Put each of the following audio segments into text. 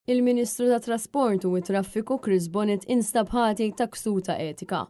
Il-Ministru tat-Trasport u t-Traffiku Chris Bonett instab ħati ta' ksur ta' etika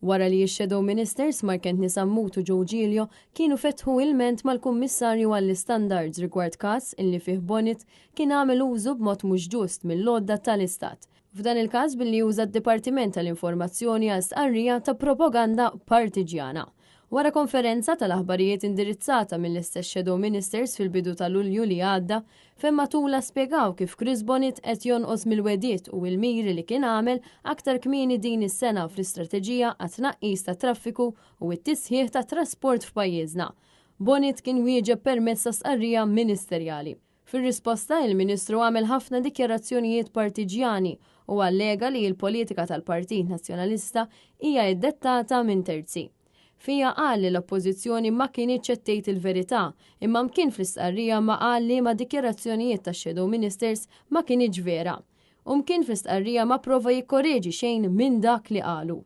wara li x-Shadow Ministers Mark Anthony Sammut u Joe Giglio kienu fetħu ilment mal-Kummissarju għall-Istandards rigward każ illi fih Bonett kien għamel użu b'mod mhux ġust mill-għodda tal-Istat. F'dan il-każ billi uża d-Dipartiment tal-Informazzjoni għal stqarrija ta' propaganda partiġjana. Wara konferenza tal-aħbarijiet indirizzata mill-istess Shadow Ministers fil-bidu ta' Lulju li għadda, fejn matulha spjegaw kif Chris Bonett qed jonqos mill-wegħdiet u l-miri li kien għamel aktar kmieni din is-sena fl-istrateġija għat-tnaqqis tat-traffiku u t-tisħiħ tat-trasport f'pajjiżna. Bonett kien wieġeb permezz ta' stqarrija ministerjali. Fir-risposta, il-Ministru għamel ħafna dikjarazzjonijiet partiġjani u allega li l-politika tal-Partit Nazzjonalista hija iddettata minn terzi. Fiha qal li l-Oppożizzjoni ma kinitx qed tgħid il-verità, imma mkien fl-istqarrija ma qal liema dikjarazzjonijiet tax-Shadow Ministers ma kinitx vera. U mkien fl-istqarrija ma prova jikkoreġi xejn minn dak li qalu.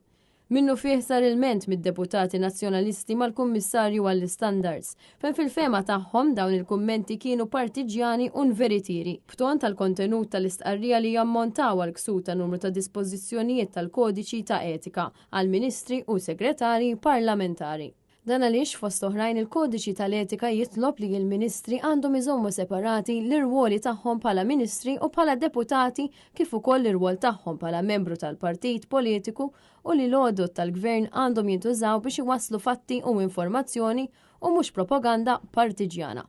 Minnufih sar ilment mid-deputati Nazzjonalisti mal-Kummissarju għall-Istandards, fejn fil-fehma tagħhom dawn il-kummenti kienu partiġjani u nveritieri, b'ton tal-kontenut tal-istqarrija li jammontaw għal ksur ta' numru ta' dispożizzjonijiet tal-Kodiċi ta' Etika għal Ministri u Segretarji Parlamentari. Dan għaliex fost oħrajn il-Kodiċi tal-Etika jitlob li l-Ministri għandhom iżommu separati l-irwoli tagħhom bħala Ministri u bħala Deputati kif ukoll l-irwol tagħhom bħala membru tal-partit politiku u li l-għodod tal-Gvern għandhom jintużaw biex iwasslu fatti u informazzjoni u mhux propaganda partiġjana.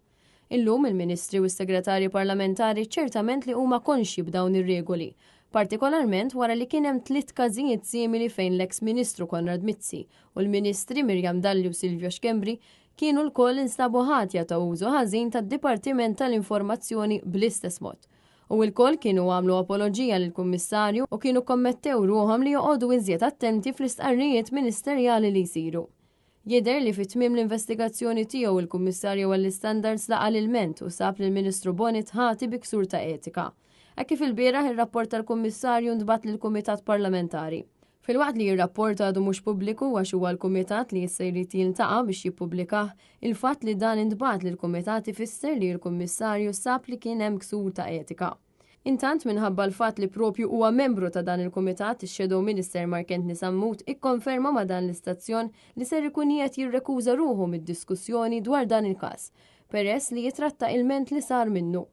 Illum il-Ministri u s-Segretarji Parlamentari ċertament li huma konxji b'dawn ir-regoli, partikolarment wara li kien hemm tliet każijiet simili fejn l-eks Ministru Konrad Mizzi u l-Ministri Miriam Dalli u Silvio Schembri kienu lkoll instabu ħatja ta' użu ħażin tad-Dipartiment tal-Informazzjoni bl-istess mod. U lkoll kienu għamlu apoloġija lill-Kummissarju u kienu kkommettew ruħhom li joqogħdu iżjed attenti fl-istqarrijiet ministerjali li jsiru. Jidher li fi tmiem l-investigazzjoni tiegħu il-Kummissarju għall-Istandards laqa' l-ilment u sab lill-Ministru Bonett ħati bi ksur ta' etika. Hekk kif ilbieraħ ir-rapport tal-Kummissarju ntbagħat lill-Kumitat Parlamentari. Filwaqt li r-rapport għadu mhux pubbliku għax huwa l-Kumitat li issa jrid jiltaqa' biex jippubblikah, il-fatt li dan intbagħat lill-Kumitat ifisser li l-Kummissarju sab li kien hemm ksur ta' etika. Intant, minħabba l-fatt li propju huwa membru ta' dan il-kumitat, ix-Shadow Minister Mark Anthony Sammut ikkonferma ma' dan l-istazzjon li ser ikun qiegħed jirrekuża ruħu mid-diskussjoni dwar dan il-każ, peress li jitratta ilment li sar minnu.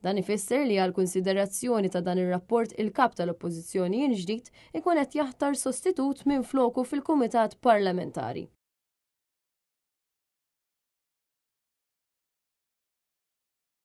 Dan ifisser li għal kunsiderazzjoni ta' dan ir-rapport il-Kap tal-Oppożizzjoni il-ġdid ikun qed jaħtar sostitut minfloku fil-Kumitat Parlamentari.